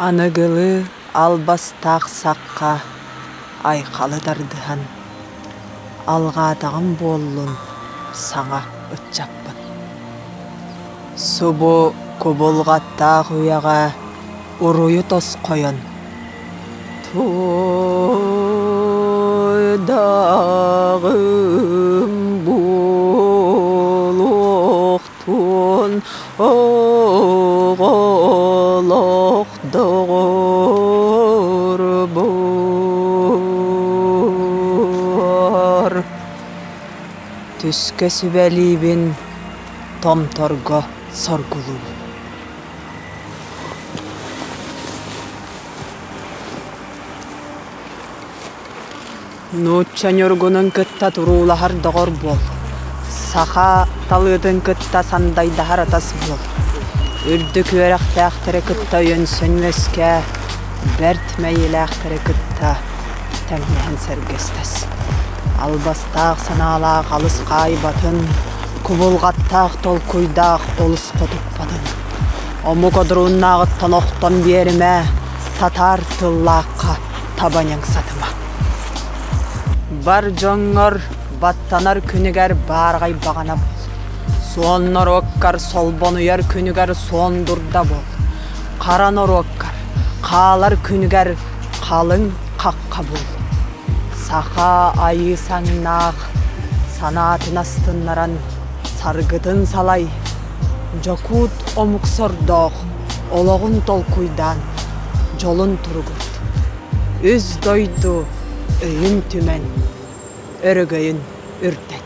Аныгылыы албастаах сахха айхалы тардыһан, алҕаатаҕым буоллун саҥа ыччаппын. Субу кубулҕаттаах үйэҕэ уруйу тосхойон, Туйдаҕым буолуохтун оҕолох доҕорбор Түскэ сүбэлиибин, томторго соргулуубун. Нуучча ньургунун кытта туруулаһар доҕор буол, саха талыытын кытта сандайдаһар атас буол, үрдүк үөрэхтээхтэри кытта өйөнсөн үөскээ, бэрт мэйиилээхтэри кытта тэҥнэһэн сэргэстэс. Албастаах санаалаах алыс хаайбатын, кубулҕаттаах толкуйдаах олус хотуппатын. Омук одурууннааҕыттан охтон биэримэ, татаар тыллаахха таба ньаҥсатыма. Бар дьоҥҥор баттанар күнүгэр баарҕай баҕана буол. Суон норуоккар солбонуйар күнүгэр суон дурда буол. Хара норуоккар хаалар күнүгэр халыҥ хахха буол. Саха айыы саҥнаах санаатын астыннаран саргытын салай, дьокуут омук сордоох олоҕун толкуйдаан дьолун туругурт. Үс дойду өйүн түмэн, өрөгөйүн үрдэт.